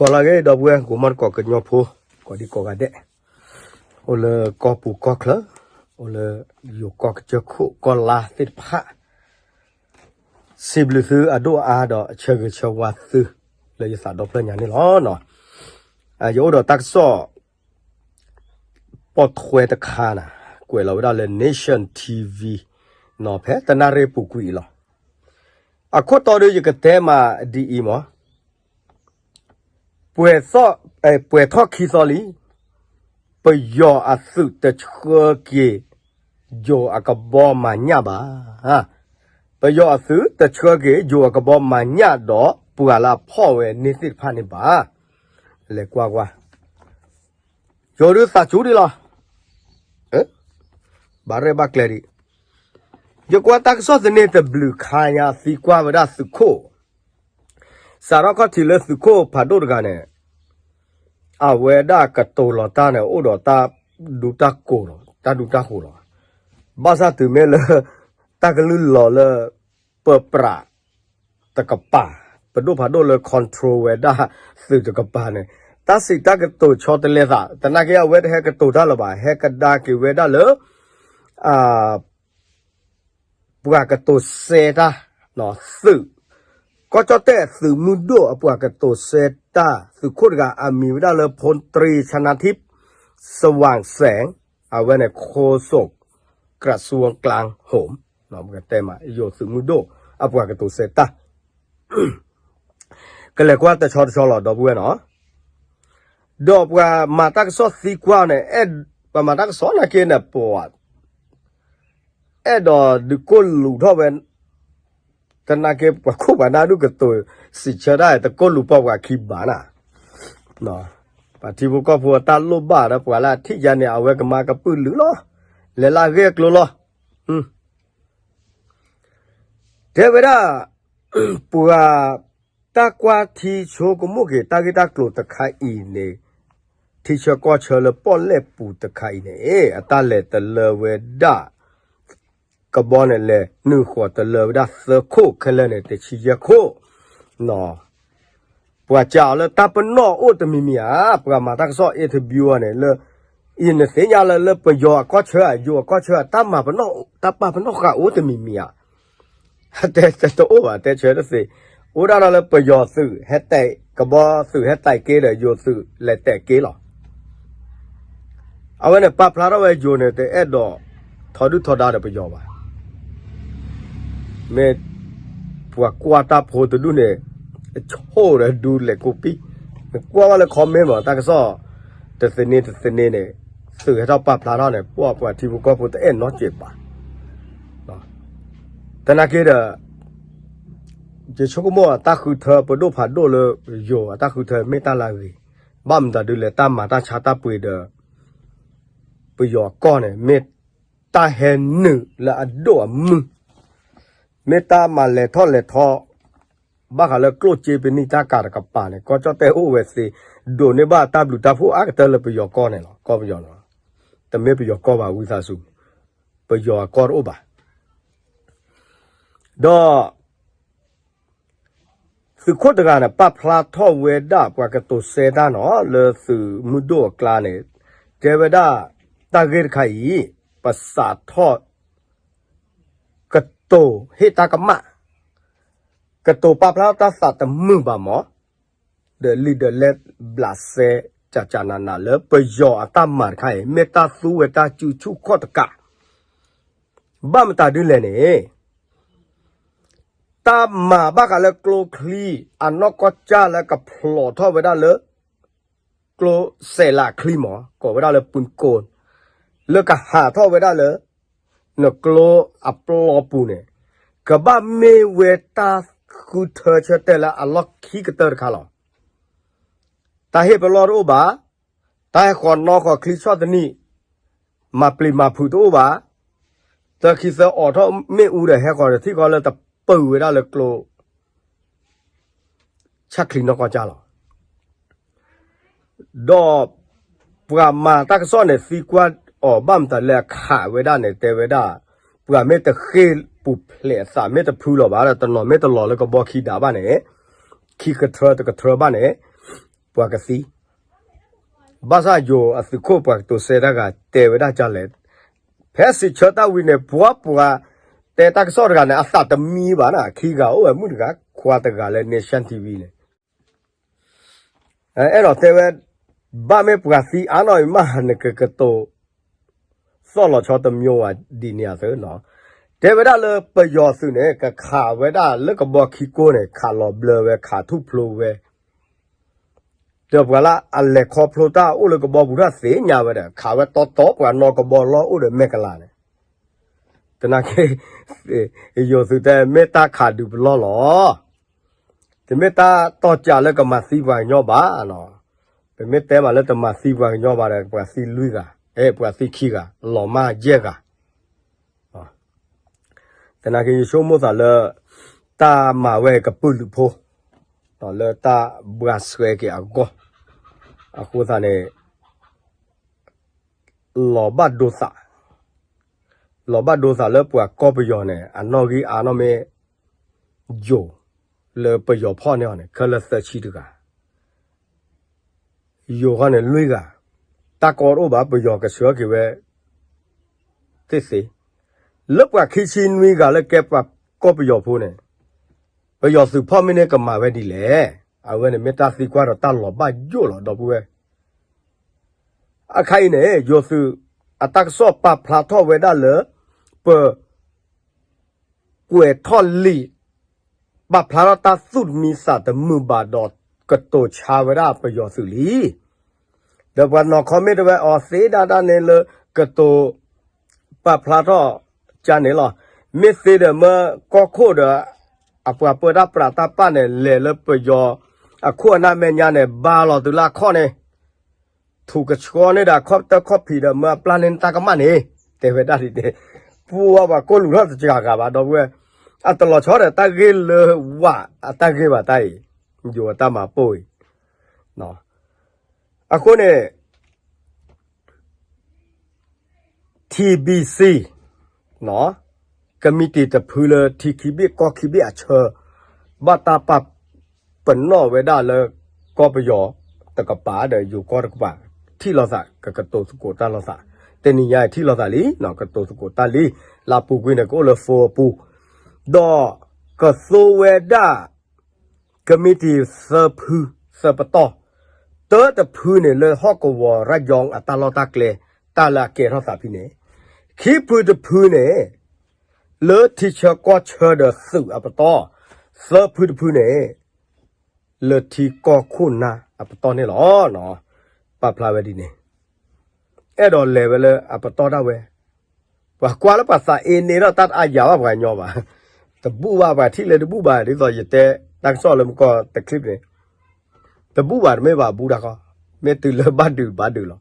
ကီၢ်လၢဂ့ၤ ဒီပုၢ်ဝဲၢ် ကိးမီၢ်တကိးကညီဖိ ကိးဒံကိးဂၤဒဲး, အိၣ်လၢကီၢ်ပူၤကီၢ်ချၢ, အိၣ်လၢယိၤကီၢ်ကစၢၢ်ခိၣ်ကီၢ်လါသ့ၣ်တဖၣ်, စံးဘျုးသုအဒိၣ်အါဒီးအဆၢဂ့ၤဆၢဝါသု လၢယသးဒီဖျၢၣ်ညါန့ၣ်လီၤ. ယအိၣ်ဒီးတၢ်ကစီၣ် ပိာ်ထွဲတခါန့ၣ် ကွဲးလီၤဝဲဒၣ်လၢ Nation TV နီၤ ဖဲတနၣ်ရံၣ်ပူၤကွံာ်အံၤလီၤ. အခိၣ်တီဒီးယကတဲမးဒ်အံၤမး, ပှဲၤထီၣ်ခံသီလံ, ပယီၤအသုးတဆှၢက့ၤ ယိၤအကဘီမၤညၣ်ဘၣ်. ပယီၤအသုးတဆှၢက့ၤ ယိၤအကဘီမၤညၣ်ဒီး ပှၤလၢအဖီၣ်ဝဲန့ၣ်သ့ၣ်တဖၣ်န့ၣ်ဘၣ်. လဲၤကွၢ်ကွၢ် ယိၤဒုးသးစူၤဒံးလီၤ. ဘၣ်ရဲၣ်ဘၣ်ကျဲၤဒံး, ယကွၢ်တၢ်ကစီၣ်သန့တဘျုးခါညါ သံကွၢ်ဝဲဒၣ်သုးခိၣ်, စးထီၣ်ခီၣ်ထံးလၢသုးခိၣ်ဖးဒိၣ်တဂၤန့ၣ် အဝဲဒၣ်ကတိၤလီၤတၢ်န့ၣ် အိၣ်ဒီးတၢ်ဒူတၢ်ကိၤလီၤ, တၢ်ဒူတၢ်ဃိၤလီၤ. ဘၣ်ဆၣ်တုၤမ့ၢ်လၢ တၢ်ကလုၢ်လီၤလၢ ပပြး တကပၤ, ပဒိၣ်ဖးဒိၣ်လၢ control ဝဲဒၣ်သုးတကပၤန့ၣ် တၢ်စံးတၢ်ကတိၤဆီတလဲသး, သနာ်က့အဝဲတဟဲကတိၤတၢ်လၢၤဘၣ်, ဟဲကဒါက့ၤဝဲဒၣ်လၢ ပှၤကတိၤစဲတၢ်, သုး, ကီၢ်ကၠီၣ်တဲၣ်သုးမုၢ်ဒိၣ်အပှၤကတိၤစဲတၢ်, သုးခိၣ်တဂၤအမံၤဝဲဒၣ်လၢ ဖူၣ်တြံး ဆနါထံး စဝၣ်စဲၣ်, အဝဲန့ၣ် ခိၣ်စိး ကရၣ်စူဝ်းကလါဟိမ်, ပကတဲမး ယိၤသုးမုၢ်ဒိၣ်အပှၤကတိၤစဲတၢ် ကလဲၤကွၢ်တဆီတဆီလီၤ ဒီပုၢ်ဝဲၢ်နီၤ. ဒီးပှၤမၤတၢ်ကစီၣ်သံကွၢ်န့ၣ် ပှၤမၤတၢ်ကစီၣ်နာ်က့န့ၣ် ပှၤ အဲၣ်ဒိးဒုးကိၢ်လူးထီၣ်ဝဲ, သနာ်က့ပှၤခိၣ်ပှၤနၢ်ဒုးကတိၤစံးဆၢဒၣ် တကိၢ်လူးပိာ်ပှၤခံဘၣ်နၤ, ပှၤထံဖိကီၢ်ဖိအတၢ်လိၣ်ဘၣ်ဒီး ပှၤလၢအထံၣ်ယါန့ၣ် အဝဲကမၤကပုာ်လုးလီၤ, လဲၤလၢအဂ့ၢ်အကျိၤလီၤ. တဲဝဲဒၣ် ပှၤတၢ်ကွၢ်ထံဆိကမိၣ်က့ၤ တၢ်ဂ့ၢ်တၢ်ကျိၤတခါအံၤန့ၣ်, ထံဆၢကီၢ်ဆၢလၢပီၣ်လဲၣ်ပူၤတခါအံၤန့ၣ် အတၢ်လဲၤတလၢဝဲဒၣ် ကဘီန့ၣ် လဲၤနုာ်ဃီၤတလၢဝဲဒၣ်သၢခိၣ်ခဲလၢာ်န့ၣ် တဆံယဲၢ်ခိၣ် ပှၤစံးအီၤလၢတၢ်ပနီၣ်အိၣ်တမံၤမံၤဧါ, ပှၤမၤတၢ်ကစီၣ် interview န့ၣ် လၢ အံၤနသ့ၣ်ညါလၢ လၢပယီၤအကီၢ်ဆၢ ယိၤအကီၢ်ဆၢ တၢ်မၤပနီၣ် တၢ်ပာ်ပနီၣ်ဃာ်အိၣ်တမံၤမံၤဧါ, တဲတအိၣ်ဘၣ် တဲဆၢတသ့, အိၣ်ဒၣ်ဒီးလၢပယီၤသုးဟဲတဲာ် ကဘီသုးဟဲတဲာ်က့ၤဒီး ယိၤသုးလဲၤတဲာ်က့ၤလီၤ. အဝဲန့ၣ်ပာ်ဖျါထီၣ်ဝဲယိၤန့ၣ် တအဲၣ်ဒိးထီဒုၣ်ထီဒါဒီးပယီၤဘၣ်. မ့ၢ်ပှၤကွၢ်တၢ်ဖိတဒူၣ်န့ၣ် ဆိၣ်ဒီးဒူလဲၤကိးပံၢ်, နကွၢ်ဘၣ်လၢ comment မး တၢ်ကစီၣ် တသန့တသန့န့ၣ် သုးဟဲထီၣ်ပာ်ဖျါထီၣ်န့ၣ် ပှၤပှၤထံဖိကီၢ်ဖိတအဲၣ်နီတစဲးဘၣ်. သနာ်က့ဒီး ယဆိကမိၣ်အတၢ်ဃုထၢပဒိၣ်ဖးဒိၣ်လၢယိၤအတၢ်ဃုထၢမ့ၢ်တၢ်လၢအဂ့ၤ, ဘၣ်မတၤဒုလဲၣ် တၢ်မၤတၢ်ဆါတၢ်ပှ့ၤဒီး ပယီၤအကီၢ်န့ၣ် မ့ၢ်တၢ်ဟဲနုာ်လၢအဒိၣ်အမုၢ်, မ့ၢ်တၢ်မၤလဲၤထီၣ်လဲၤထီ ဘၣ်ဃးလၢကျိၣ်စ့ပနံာ်တၢ်ကၤတကပၤန့ၣ် ကီၢ်ကၠီၣ်တဲၣ်အိၣ်ဝဲသ့, ဒိးန့ၢ်ဘၣ်တၢ်ဘျုးတၢ်ဖှိၣ်အါကတၢၢ်လၢပယီၤကီၢ်န့ၣ်လီၤ. ကီၢ်ပယီၤန့ၣ် တမ့ၢ်ပယီၤကီၢ်ဘၣ် ဝံသးစူၤ, ပယီၤအကီၢ်တအိၣ်ဘၣ်. ဒီး သုးခိၣ်တဂၤန့ၣ် ပာ်ဖျါထီၣ်ဝဲဒၣ်ပှၤကတိၤစဲတၢ်နီၤ လၢသုးမုၢ်ဒိၣ်အကျါန့ၣ် တဲဝဲဒၣ် တၢ်ဂ့ၢ်တခါအံၤ ပစးထီၣ် ကတိၤဟ့ၣ်တၢ်ကမၣ်, ကတိၤပာ်ဖျါထီၣ်တၢ်သးတမုာ်ဘၣ်မး, ဒီးလံာ်ဒီးလဲၢ်ဘျးစဲ ကကနနလၢပယီၤအတၢ်မၤတခါအံၤ မ့ၢ်တၢ်သူဝဲတၢ်စုဆူၣ်ခီၣ်တကး, ဘၣ်မတၤဒ်လဲၣ်န့ၣ် တၢ်မၤဘၣ်ဃးလၢကျိချံ အနီၢ်ကီၢ်ကၢ်လၢကဖျိးထီၣ်ဝဲဒၣ်လၢ ကျိစဲးလးချံမး ကိးဝဲဒၣ်လၢပုၢ်ကိၢ် လၢကဟးထီၣ်ဝဲဒၣ်လၢ နကျိအပျီပူၤန့ၣ် ကဘၣ်မ့ၢ်ဝဲတၢ်ဃုထၢဆၢတဲာ်လၢအလီၢ်ခံကတၢၢ်တခါလီၤ. တၢ်ဟ့ၣ်ပလီၢ်တအိၣ်ဘၣ်, တၢ်ဟဲဃီၤနီၣ်ဃီၤချံဆီၣ်သနံး မၤပျံၤမၤဖုးတအိၣ်ဘၣ်, သၢခံသၢအီးထီၣ်မ့ၣ်အူဒီးဟဲဃီၤတထံၣ်ဃီလၢတပၢၤဝဲဒၣ်လၢကျိ ဆၣ်ချံနီၢ်ကီၢ်ကၢ်လီၤ. ဒီးပှၤမၤတၢ်ကစီၣ်န့ၣ် သံကွၢ်အီၤဘၣ်မတၤလၢအခးဝဲဒၣ်န့ၣ် တဲဝဲဒၣ် ပှၤမ့ၢ်တဃ့ၢ်ပူၤဖျဲးအသး မ့ၢ်တဖုလီၤဘၣ်ဒီး တနီၤမ့ၢ်တလီၤလၢကဘီခံဒးဘၣ်န့ၣ် ခံကထြၢတကထြၢဘၣ်န့ၣ် ပှၤကသံ, ဘၣ်ဆၣ်ယိၤအသုးခိၣ်ပှၤကတိၤစဲတၢ်ဂၤတဲဝဲဒၣ်ဒ်လဲၣ်, ဖဲစံးဆၢတၢ်ဝံၤန့ၣ် ပှၤပှၤတဲတၢ်ကစီၣ်တဂၤန့ၣ် အသးတမံဘၣ်န့ၣ် ခံဂၤအိၣ်ဝဲမုၣ်တဂၤခွါတဂၤလၢ Nation TV န့ၣ် အဲၣ်ဒိးတဲဝဲ, ဘၣ်မ့ၢ်ပှၤသံအါနီၢ်အံၤမး နကကတိၤသီၣ်လီၤဆီတမျိုးဝဲဒ်န့ၣ်အသိး, တဲဝဲဒၣ်လၢပယီၤသုးန့ၣ် ကခးဝဲဒၣ်လၢကဘီခံကိးန့ၣ် ခးလီၤဘျၢဝဲ ခးထူၣ်ဖျိဝဲ, ဒီးပှၤလၢအလဲၤခီဖျိတၢ်အိၣ်လၢကဘီပူၤတၢ်သ့ၣ်ညါဝဲဒီး ခးဝဲတီတီပှၤနီၢ်ကဘီလီၢ်အိၣ်ဒီးမဲာ်ကလၤန့ၣ်, သနာ်က့ ယိၤသုးတဲမ့ၢ်တၢ်ခးဒုးပလီၢ်လီၤ, တမ့ၢ်တၢ်တီၢ်ကးလၢကမၤသံပှၤကညီဘၣ်, ပမ့ၢ်တဲမးလၢတမၤသံပှၤကညီဘၣ်ဒီး ပှၤသံလွံၢ်ဂၤ, အဲ ပှၤသံခံဂၤ လီၤမၢ်ယဲၢ်ဂၤ သနာ်က့ယဆိကမိၣ်သးလၢ တၢ်မၤဝဲကပုာ်လုးဖိ လၢတၢ်ဘှါဆှဲက့ၤအဂီၢ်, အဃိသတးန့ၣ် လီၤဘၣ်ဒိသး, လီၤဘၣ်ဒိသးလၢပှၤကီၢ်ပယီၤန့ၣ် အနီၣ်ဂံၢ်အါနီၣ်မ့ၢ် ယိၤ လၢပယီၤဖီၣ်န့ၢ်အီၤန့ၣ် ခဲလၢာ်သၢဆံတဂၤ ယိၤဃီန့ၣ်လွံၢ်ဂၤ, တၢ်ကီတအိၣ်ဘၣ် ပယီၤကဆှၢက့ၤဝဲ သ့ၣ်သ့, လၢပှၤခံဆံနွံဂၤလၢကဲပှၤကီၢ်ပယီၤဖိန့ၣ် ပယီၤသုးဖီၣ်မ့ၢ်န့ၢ်ကမၤဝဲဒ်လဲၣ်, အဝဲန့ၣ်မ့ၢ်တၢ်သံကွၢ်ဒီးတၢ်လီၤဘၣ်ယိၣ်လီၤ ဒီပုၢ်ဝဲၢ်, အခါအံၤန့ၣ် ယိၤသုးအတၢ်ကစီၣ်ပာ်ဖျါထီၣ်ဝဲဒၣ်လၢ ပ ကွဲးထီၣ်လံာ် ပာ်ဖျါထီၣ်တၢ်သူၣ်တမံသးတမုာ်ဘၣ်ဒီး ကတိၤဆါဝဲဒၣ်ပယီၤသုးလံ. ဒီးပှၤနီၢ် comment တဝဲအီၤသ့ဒၣ်ဒၣ်န့ၣ်လၢ ကတိၤပာ်ဖျါထီၣ်ကန့ၣ်လီၤ. မ့ၢ်သ့ဒီးမၢကီၢ်ခိၣ်ဒီး အပှၤပၢတၢ်ပြးတၢ်ပာ်န့ၣ် လဲၤလၢပယီၤ အခိၣ်အနၢ်မဲာ်ညါန့ၣ် ဘါလီၤတုၤလၢအခီၣ်န့ၣ် ထူးကဆှီန့ၢ်ဒီးခီၣ်တၢၢ်ခီၣ်ဖံးဒီးမၢအပျၢ်န့ၢ်နတၢ်ကမၣ်န့ၣ် တဲဝဲဒၣ်ဒ်န့ၣ်, ပှၤပှၤကိးလူၤထီၣ်တစှၤဂၤဘၣ် ဒီပုၢ်ဝဲၢ်, အတလီၤဆီဒီးတၢ်ဂ့ၢ်လၢဝးအတၢ်ဂ့ၢ်ဘၣ်တၢ်အံၤ, ယိၤအတၢ်မၤပိၢ်အံၤ, အဃိန့ၣ် TBC ကမံးတံာ်တဖုလၢထံခံဘ့ၣ်ကီၢ်ခံဘ့ၣ်အဆၢ, ဘၣ်တၢ်ပာ်ပနီၣ်ဝဲဒၣ်လၢကီၢ်ပယီၤတကပၤဒီးယိၤကီၢ်တကပၤ, ထံၣ်လိာ်သး ကကတိၤသကိးတၢ်လိာ်သး, တနံၤညါအံၤထံၣ်လိာ်သးလံ, ကတိၤသကိးတၢ်လံ, လၢအပူၤကွံာ်န့ၣ် ကအိၣ်လၢ phone အပူၤ, ဒီးကသိဝဲဒၣ် ကမံးတံာ်သၢဖု, သၢပတီၢ်, တၢတဖုန့ၣ်လၢဟီၣ်ကဝီၤ ရၢယီ အတၢ်လီၢ်တၢ်ကျဲ, တၢ်လၢအကဲထီၣ်သးဖဲန့ၣ်, ခံဖုတဖုန့ၣ် လၢထံဆၢကီၢ်ဆၢဒီးသုးအပတီၢ်, သၢဖုတဖုန့ၣ် လၢထံကီၢ်ခိၣ်နၢ်အပတီၢ်န့ၣ်လီၤ. ပာ်ဖျါဝဲဒ်န့ၣ်, အဲၣ်ဒိးလဲၤဝဲလၢအပတီၢ်ဒၣ်ဝဲ, ပှၤကွၢ်လၢပှၤသးအ့န့ၣ်ဒီးတၢ်တအါယၤဘၣ်ပှၤကညီဘၣ်, တဘူၣ်ဘၣ်ပှၤထံၣ်လၢတဘူၣ်ဘၣ် ဒ်သိးယတဲတၢ်ကစီၣ်လၢမုၢ်ကီၢ်တ clip န့ၣ်, တဘူၣ်ဘၣ်တမ့ၢ်ဘၣ်ဘူးတၢ်ခီ, မ့ၢ်တုၤလၢဘၣ်ဒုးဘၣ်ဒုးလီၤ.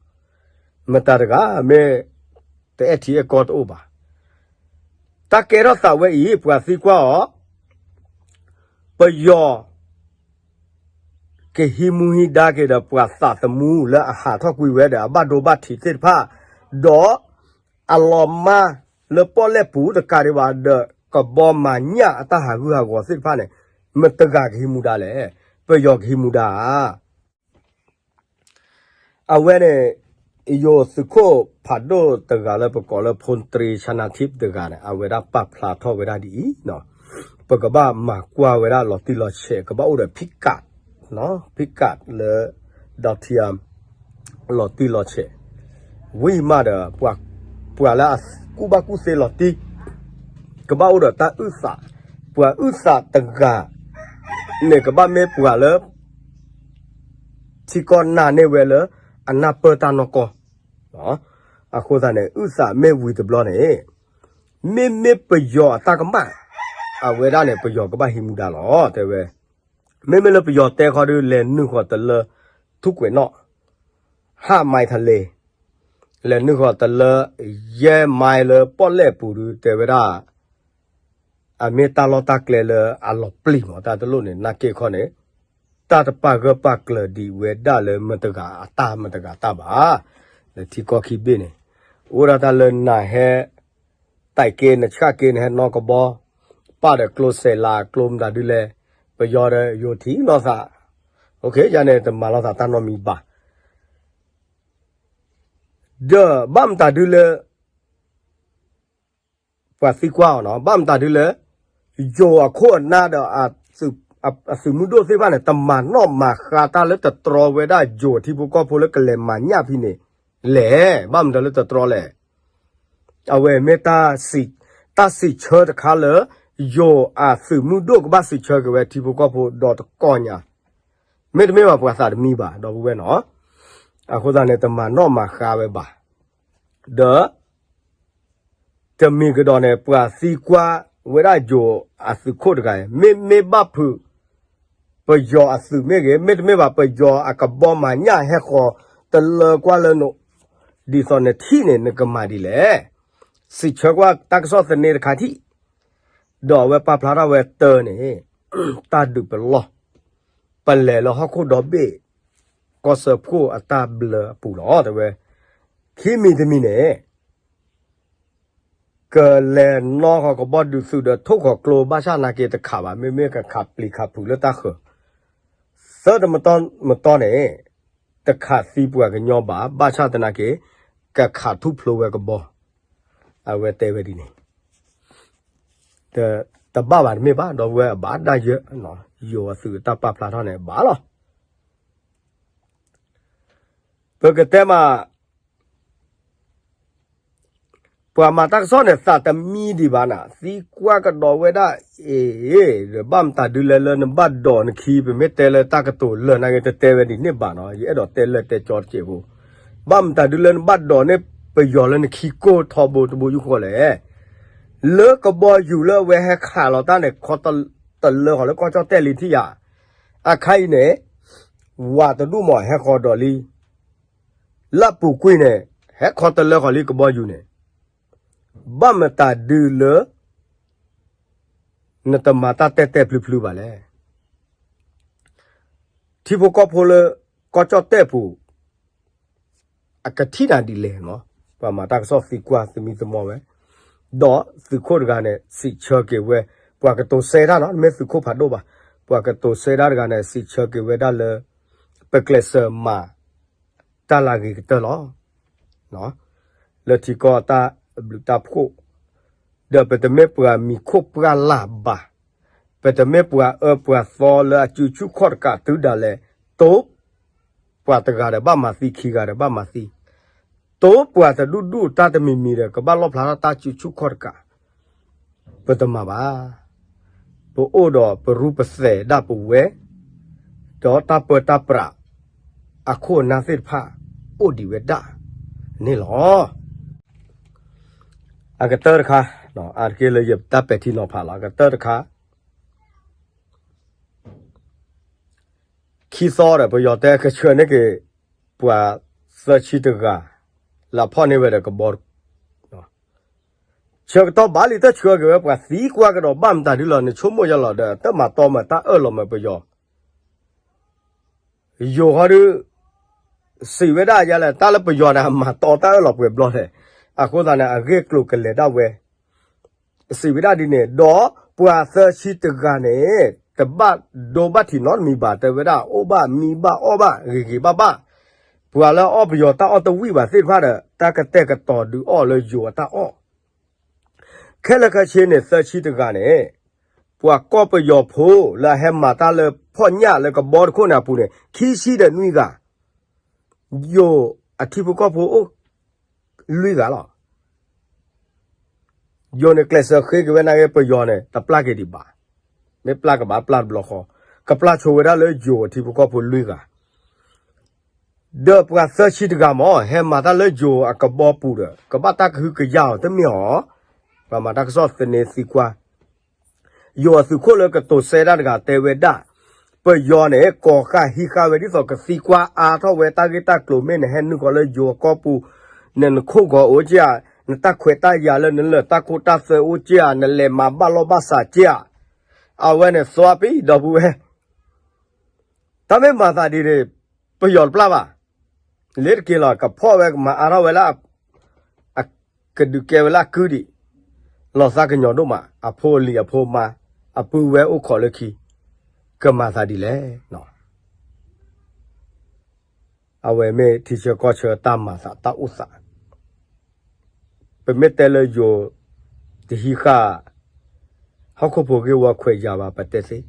မတၤတဂၤမ့ၢ် တအဲၣ်ထံအဲၣ်ကီၢ်တအိၣ်ဘၣ်. တၢ်ကဲထီၣ်သးဝဲအံၤ ပှၤသံကွၢ်အီၤ, ပယီၤ ကဟံးမူဟံးဒါက့ၤဒီးပှၤသးသမူလၢအဟးထီၣ်ကွံာ်ဝဲဒီးအဘၣ်ဒိဘၣ်ထံးသ့ၣ်တဖၣ်, ဒီးအလီၤမၢ်လၢပီၣ်လဲၣ်ပူၤတကးဒံးဘၣ်ဒီး ကဘီမၤညၣ်အတၢ်ဟးဂူာ်ဟးဂီၤသ့ၣ်တဖၣ်န့ၣ် မတဂၤကဟံးမူဒါလဲၣ်. ပယီၤကဟံးမူဒါဧါ. အဝဲန့ၣ် ယိၤသုးခိၣ်ဖးဒိၣ်တဂၤလၢပကိးလၢ ဖူၣ်တြံ ဆၣ်နါထံး တဂၤန့ၣ် အဝဲဒၣ်ပာ်ဖျါထီၣ်ဝဲဒၣ်ဒ်အံၤ, ပကဘၣ်မၤကွၢ်ဝဲဒၣ်လီၤတံၢ်လီၤဆဲး ကဘၣ်အိၣ်ဒီး ဖံးကး, ဖံးကးလၢ ဒီထံယၤ လီၤတံၢ်လီၤဆဲး, ဝံၤမးဒီး ပှၤလၢအကူၣ်ဘၣ်ကူၣ်သ့လီၤတံၢ် ကဘၣ်အိၣ်ဒီးတၢ်အုၣ်သး, ပှၤအုၣ်သးတဂၤန့ၣ် ကဘၣ်မ့ၢ်ပှၤလၢ ထံကီၢ်နာ်န့ၢ်ဝဲလၢ အနၢ်ပၢၢ်တၢ်နီၢ်ကီၢ်, အဃိသတးန့ၣ် အုၣ်သးမ့ၢ်ဝံၤတဘျီန့ၣ် မ့မ့ၢ်ပယီၤအတၢ်ကမၣ် အဝဲဒၣ်န့ၣ် ပယီၤကဘၣ်ဟံးမူဒါလီၤ တဲဝဲ. မ့မ့ၢ်လၢပယီၤတဲခီဒုး လဲၤနုာ်ဃီၤတလၢ ထူၣ်ကွဲးနီၣ် ဟးမံၤထလ့ၤ, လဲၤနုာ်ဃီၤတလၢ ယဲၢ်မံၤလၢပီၣ်လဲၣ်ပူၤဒုး တဲဝဲဒၣ် အမ့ၢ်တၢ်လီၢ်တၢ်ကျဲလၢအလီၤပျံၤမး တၢ်တလိၣ်န့ၣ် နာ်က့ခီန့ၣ် တၢ်တပာ်ဂၢၢ်ပာ်ကျၢၤဒံးဝဲဒၣ်လၢမတဂၤအတၢ်မတဂၤတၢ်ဘၣ်. လၢထံကီၢ်ခံဘ့ၣ်န့ၣ် အိၣ်ဒၣ်တၢ်လၢနဟဲ တၢ်က့နဆှၣ်က့နဟဲနီၢ်ကဘီ ပာ်ဒီးကျိစဲးလးကျိမတၤဒုးလဲၣ်, ပယီၤဒီးယိၤထံၣ်လိာ်သး, ယၤန့ၣ်တမၤလိာ်သးတၢ်နီတမံၤဘၣ်. ဒီးဘၣ်မတၤဒုလၢ ပှၤသံကွၢ်အီၤနီၤ, ဘၣ်မတၤဒုလၢ ယိၤအခိၣ်အနၢ်ဒီး အသုးမုၢ်ဒိၣ်သ့ၣ်တဖၣ်န့ၣ် တမၤနီၣ်မၤဃါတၢ်လၢတတြီဝဲဒၣ်ယိၤထံဖိကီၢ်ဖိလၢကလဲၤမၤညၣ်ဖဲန့ၣ်လဲၣ်. ဘၣ်မတၤလၢတတြီလဲၣ်. အဝဲမ့ၢ် တၢ်စံးဆၢတခါလၢ ယိၤအသုးမုၢ်ဒိၣ်ကဘၣ်စံးဆၢက့ၤဝဲထံဖိကီၢ်ဖိဒီးတကီၢ်ညါ, မ့တမ့ၢ်ဘၣ်ပှၤသးတမံဘၣ် ဒီပုၢ်ဝဲၢ်နီၤ. အဃိသတးန့ၣ် တမၤနီၣ်မၤဃါဝဲဘၣ်. ဒီး တမံၤကဒီးန့ၣ် ပှၤသံကွၢ်ဝဲဒၣ်ယိၤအသုးခိၣ်တဂၤအံၤ မ့မ့ၢ်ဘၣ်ဖုး ပယီၤအသုးမ့ၢ်ဂ့ၤ, မ့တမ့ၢ်ဘၣ်ပယီၤအကဘီမၤညၣ်ဟဲဃီၤတလၢကွၢ်လၢန ဒ်သိးနထံၣ်န့ၣ် နကမၤဒ်လဲၣ်. စံးဆၢကွၢ်တၢ်ကစီၣ်သန့တခါထံၣ်, ဒီးအဝဲပာ်ဖျါထီၣ်ဝဲတၢ်န့ၣ် တၢ်ဒုးပလီၢ်, ပလဲၤလၢဟီၣ်ခိၣ်ဒီဘ့ၣ် ကီၢ်စၢဖှိၣ်အတၢ်ဘျၢအပူၤလီၤ တဲဝဲ. ခံမံၤတမံၤန့ၣ် ကလဲၤနီၣ်ဃီၤကဘီဒုးသုးဒီးထိၣ်ဃီၤကျိဘၣ်ဆၣ်သနာ်က့တခးဘၣ်, မ့မ့ၢ်ကခးပျံၤခးဖုးလၢတၢ်ဃၢၤ, သၢတမတီၢ်မတီၢ်န့ၣ် တခးသံပှၤကညီဘၣ်, ဘၣ်ဆၣ်သနာ်က့ ကခးထူၣ်ဖျိဝဲကဘီ, အဝဲတဲဝဲဒ်န့ၣ်. တဘၣ်ဘၣ်တမ့ၢ်ဘၣ် ဒီပုၢ်ဝဲၢ်အဘၣ်ဒၣ်ယဲ, ယိၤအသုးတၢ်ပာ်ဖျါထီၣ်န့ၣ်ဘၣ်လီၤ. ပကတဲမး ပှၤမၤတၢ်ကစီၣ်န့ၣ် သးတမံဒံးဘၣ်နၤ, သံကွၢ်ကဒီးဝဲဒၣ်, အ့, ဘၣ်မတၤဒုလဲၣ်လၢနဘၣ်ဒိးနခံ, ပမ့ၢ်တဲလၢတၢ်ကတိၤလၢာ်နာ်က့ တတဲဝဲဒ်န့ၣ်ဘၣ်နီၤ, ယအဲၣ်ဒိးတဲလၢာ်တဲကၠီတစဲးဖိ, ဘၣ်မတၤဒုလၢနဘၣ်ဒိးန့ၢ်ပယီၤလၢနခံကိၢ်ထီဘိတဘိယူၢ်ဃီလဲၣ်. လၢကဘီယူၤလၢအဝဲဟဲခးလီၤတၢ်န့ၣ် ခီတလၢဃီၤလၢကီၢ်ကၠီၣ်တဲၣ်လံထံၣ်ယၤ, အခါအံၤန့ၣ် ဝးတဒူၣ်မးဟဲဃီၤဒီးလံ လၢပူၤကွံာ်န့ၣ် ဟဲခီတလၢဃီၤလံကဘီယူၤန့ၣ်, ဘၣ်မတၤဒုလၢ နတမၤတၢ်တဲာ်တဲာ်ဖျုဖျုဘၣ်လဲၣ်. ထံဖိကီၢ်ဖိလၢ ကီၢ်ကၠီၣ်တဲၣ်ပူၤ အကထံၣ်နၤဒ်လဲၣ်နီၤ, ပှၤမၤတၢ်ကစီၣ်သံကွၢ်သမံသမိးဝဲ, ဒီးသုးခိၣ်တဂၤန့ၣ် စံးဆၢက့ၤဝဲ, ပှၤကတိၤစဲတၢ်နီၤ, မ့ၢ်သုးခိၣ်ဖးဒိၣ်ဘၣ်, ပှၤကတိၤစဲတၢ်တဂၤန့ၣ် စံးဆၢက့ၤဝဲဒၣ်လၢ ပကျဲးစၢးမၤ တၢ်လၢအဂ့ၤကတၢၢ်လီၤ. လၢထံကီၢ်တၢ်ဘျုးတၢ်ဖှိၣ်, ဒီးပတမ့ၢ်ပှၤမံၤခိၣ်ပှၢ်လၢ်ဘၣ်, ပတမ့ၢ်ပှၤအၢပှၤသီလၢအစုဆူၣ်ခီၣ်တကးတုၤဒၣ်လဲာ်, တိ ပှၤတဂၤဒီးဘၣ်မၤသံ, ခံဂၤဒီးဘၣ်မၤသံ, တိပှၤတဒူၣ်ဒူၣ်တၢ်တမံၤမံၤဒီး ကဘၣ်လီၣ်ဖျါထီၣ်တၢ်စုဆူၣ်ခီၣ်တကး ပတမၤဘၣ်. ပအိၣ်ဒီးပရူပသဲးဒၣ်ပဝဲ, ဒီးတၢ်ပၢတၢ်ပြး အခိၣ်အနၢ်သ့ၣ်တဖၣ် အိၣ်ဒံးဝဲဒၣ်န့ၣ်လီၤ. အကတၢၢ်တခါ, အါတက့ၢ်လၢယတၢ်ပဲာ်ထံနီၤဖးလီၤ, အကတၢၢ်တခါ ခံသီဒီး ပယီၤတဲကဆှၢန့ၢ်က့ၤ ပှၤသၢဆံတဂၤ လၢအဖီၣ်န့ၢ်ဝဲဒီးကဘီ, ဆၢကတီၢ်ဘၣ်လံ တဆှၢက့ၤဝဲ ပှၤသံကွၢ်ကဒီး ဘၣ်မတၤဒုလီၤ, နဆိကမိၣ်ယါလီၤဒီး တၢ်မၤတီမၤတၢ်အၢၣ်လီၤမးပယီၤ, ယိၤဟီဒု စံးဝဲဒၣ်ယါလဲၣ်, တၢ်လၢပယီၤန့ၣ် အမၤတီတၢ်အၢၣ်လီၤပှဲၤဘျီလဲၣ်. အဃိသတးန့ၣ် အဂ့ၢ်ကျိၤကလဲၤဒၣ်ဝဲ စံးဝဲဒၣ်ဒ်န့ၣ်, ဒီးပှၤသၢဆံတဂၤန့ၣ် တဘၣ်ဒိဘၣ်ထံးနီတမံၤဘၣ်, တဲဝဲဒၣ် အိၣ်ဘၣ်မံဘၣ်အီၣ်ဘၣ် ဂ့ၤဂ့ၤဘၣ်ဘၣ်, ပှၤလၢအီၣ်ပယီၤတၢ်အီၣ်တဝံၣ်ဘၣ်သ့ၣ်တဖၣ်ဒီး တၢ်ကတဲာ်ကတီၤဒုးအီၣ်လၢယိၤအတၢ်အီၣ် ခဲလၢာ်ခဲဆ့န့ၣ် သၢဆံတဂၤန့ၣ် ပှၤကီၢ်ပယီၤဖိလၢအဟဲမၤတၢ်လၢဖီၣ်ညၣ်လၢကဘီတခိၣ်န့ၣ်အပူၤန့ၣ် ခံဆံဒီးနွံဂၤ, ယိၤအထံဖိကီၢ်ဖိအိၣ်လွံၢ်ဂၤလီၤ. ယိၤန့ၣ် ကျဲးစၢးဃ့က့ၤဝဲနာ်က့ ပယီၤန့ၣ် တပျၢ်က့ၤဒံးဘၣ်, မ့ၢ်ပျၢ်ကဘၣ်ပျၢ်တဘျီဃီ, ကပျၢ်ဆိဝဲဒၣ်လၢယိၤအထံဖိကီၢ်ဖိလွံၢ်ဂၤ ဒီးပှၤသၢဆံတဂၤမး ဟဲမၤတၢ်လၢယိၤအကဘီပူၤဒီး ကဘၣ်တၢ်ကဟုကယာ်အီၤတမ့ၢ်ဧါ. ပှၤမၤတၢ်ကစီၣ်သန့သံကွၢ်, ယိၤအသုးခိၣ်လၢကတိၤစဲတၢ်တဂၤတဲဝဲဒၣ်, ပယီၤန့ၣ် ကိးဃာ်ဟံးဃာ်ဝဲဒ်သိးကသံကွၢ်အါထီၣ်ဝဲတၢ်ဂ့ၢ်တၢ်ကျိၤ မ့ၢ်နဟဲနုာ်ဃီၤလၢယိၤအကီၢ်ပူၤ, နနခိၣ်ဂီၤအိၣ်က့ဧါ, နတၢ်ခွဲးတၢ်ယာ်လၢနလၢာ်တၢ်ခိတၢ်သွဲအိၣ်က့ဧါ, နလဲၤမၤဘၣ်လီၢ်ဘၣ်စးက့ဧါ. အဝဲန့ၣ်သွါပံၤ ဒီပုၢ်ဝဲၢ် တၢ်မ့ၢ်မၤသးဒ်န့ၣ် ပယီၤတပျၢ်ဘၣ်. လ့ၤတက့ၤလီၤ ကဖီၣ်ဝဲကမၤအါထီၣ်ဝဲလၢ ကဒုးကဲဝဲလၢအကုၢ်ဒံး, လီၤသးကညီၤဒိၣ်မး အဖိအလံၤအဖိအမါ အပုၢ်ဝဲၢ်အိၣ်ခိးလၢခံ ကမၤသးဒ်လဲၣ်. အဝဲမ့ၢ်ထံဆၢကီၢ်ဆၢတၢ်မၤသးတၢ်အိၣ်သး ပမ့ၢ်တဲလၢယိၤ တဟံးဃာ် ဟီၣ်ခိၣ်ဖိဂ့ၢ်ဝီခွဲးယာ်ဘၣ်ပတဲသ့,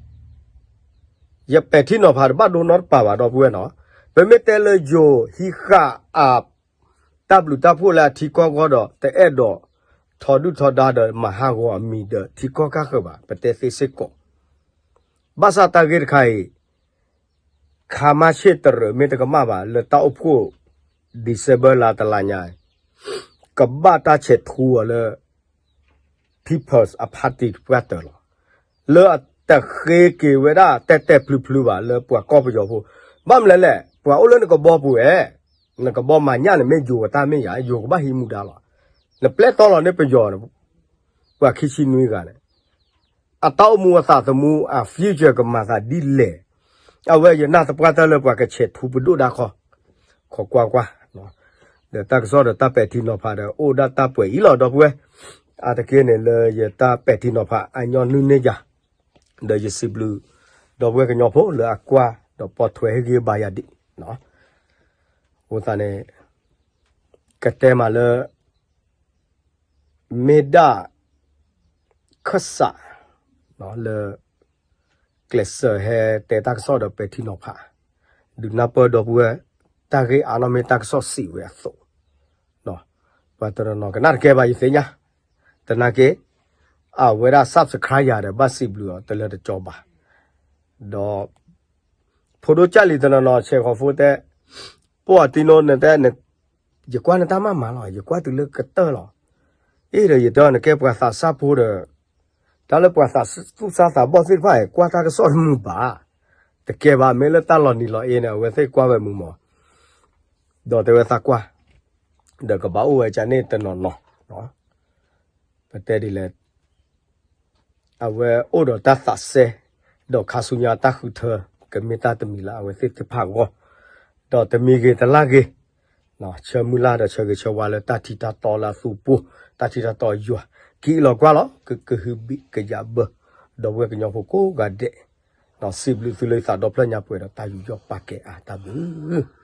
ယပဲာ်ထံနီၤဖးတဘၣ်ဒိနီတပၤဘၣ်ဒီပုၢ်ဝဲၢ်နီၤ, ပမ့ၢ်တဲလၢယိၤဟံးဃာ်အ တၢ်ဘျုးတၢ်ဖှိၣ်လၢအထံကီၢ်ဂီၢ်ဒီး တအဲၣ်ဒိး ထီဒုၣ်ထီဒါဒီးမၤဟးဂီၤအမံၤဒီးထံကီၢ်ကၢ်ဃၢၤဘၣ် ပတဲသ့စ့ၢ်ကီး, ဘၣ်ဆၣ်တၢ်ဂ့ၢ်တခါအံၤ ခါမါဆ့ၣ်တရၢၣ်မ့ၢ်တကမၣ်ဘၣ် လၢတၢ်အိၣ်ဖှိၣ် December လါတလါညါ ကဘၣ်တၢ်ဆဲးထူအီၤလၢ People's Party တပှၢ်တၢၢ်လီၤ. လၢအတဃ့က့ၤဝဲဒၣ်တဲာ်တဲာ်ဖျုဖျုဘၣ်လၢပှၤကီၢ်ပယီၤဖိ, ဘၣ်မနုၤလဲၣ် ပှၤအိၣ်လၢနကဘီပူၤဧါ, နကဘီမၤညၣ်န့ၣ်မ့ၢ်ယိၤအတၢ်မ့ၢ်ယၤ ယိၤကဘၣ်ဟံးမူဒါလီၤ. နပျဲတီလီၤန့ၢ်ပယီၤန့ၣ် ပှၤခံဆံနွံဂၤန့ၣ် အတၢ်အိၣ်မူအသးသမူအ future ကမၤသးဒ်လဲၣ်, အဝဲယနာ်သပှၢ်တၢၢ်လၢပှၤကဆဲးထူပဒိၣ်ဒၣ်ခီ, ခိးကွၢ်ကွၢ်, ဒီးတၢ်ကစီၣ်ဒီးတၢ်ပဲာ်ထံနီၤဖးဒီးအိၣ်ဒၣ်တၢ်ပှဲၤအံၤလီၤ ဒီပုၢ်ဝဲၢ်, အါတက့ၢ်န့ၣ်လၢယတၢ်ပဲာ်ထံနီၤဖးအညီနုၢ်န့ၢ်ယၤ, ဒီးယစံးဘျုး ဒီပုၢ်ဝဲၢ်ကညီဖိလၢအကွၢ်ဒီးပိာ်ထွဲဟ့ၣ်ဂံၢ်ဘါယၤဒံး, အဃိသတးန့ၣ် ကတဲမးလၢ မ့ၢ်ဒၣ် ခၢၣ်စး လၢ ကျဲးစၢးဟဲတဲတၢ်ကစီၣ်ဒီးပဲာ်ထံနီၤဖး, ဒုးနၢ်ပၢၢ်ဒီပုၢ်ဝဲၢ် တၢ်ဂ့ၢ်အါနီၢ်မ့ၢ်တၢ်ကစီၣ်စံးဝဲအသိး, ပှၤတနီၤနီၤကနၣ်တကဲဘၣ်ယသ့ၣ်ညါ, သနာ်က့ အဝဲဒၣ် subscribe ယၤဒီး ဘၣ်စံးဘျုးအီၤတလၢတကီဘၣ်, ဒီး ဖိဒိၣ်ကၢ်လံၤတနီၤနီၤ ဆဲးဃီၤဖိတဲ, ပှၤတံၤနိနတဲ ယကွၢ်နတၢ်မၤမၤလီၤ ယကွၢ်တုၤလၢကတၢၢ်လီၤ, အ့ၣ်ဒီးယတဲနကဲပှၤသးစၢ်ဖိဒီး, တၢ်လၢပှၤသးသူၣ်စၢ်သးဘီၣ်သ့ၣ်တဖၣ်အံၤ ကွၢ်တၢ်ကစီၣ်တမုာ်ဘၣ်, တကဲဘၣ် မ့ၢ်လၢတၢ်လီၤနံၤလီၤအ့န့ၣ် အဝဲသ့ၣ်ကွၢ်ဝဲမုာ်မး, ဒီးတဲဝဲသးကွၢ်, ဒီးကဘၣ်အိၣ်ဝဲကန့ၣ်တနီၤနီၤ, ပတဲဒ်လဲၣ် အဝဲအိၣ်ဒီးတၢ်သးစဲ, ဒီးခါဆူညါတၢ်ဃုထၢ ကမ့ၢ်တၢ်တမံၤလၢအဝဲသ့ၣ်သ့ၣ်တဖၣ်အဂီၢ်, ဒီးတမံၤဂ့ၤတလၢ်ဂ့ၤ, ဆၢမုၢ်လၢ်ဒီးဆၢဂ့ၤဆၢဝါလၢတၢ်ထံတၢ်တီလၢအသူအပူၤ, တၢ်ထံတၢ်တီယွၤ, ကံၢ်လီၤကွၢ်လီၤ ကကဟုဘံၣ်ကယာ်ဘၢ, ဒီပုၢ်ဝဲၢ်ကညီဖိကိးဂၤဒဲး, စံးဘျုးသုလၢသးဒီဖျၢၣ်ညါပှဲၤဒီးတၢ်ယူးယီၣ်ပာ်ကဲအါတၢ်ဘျုး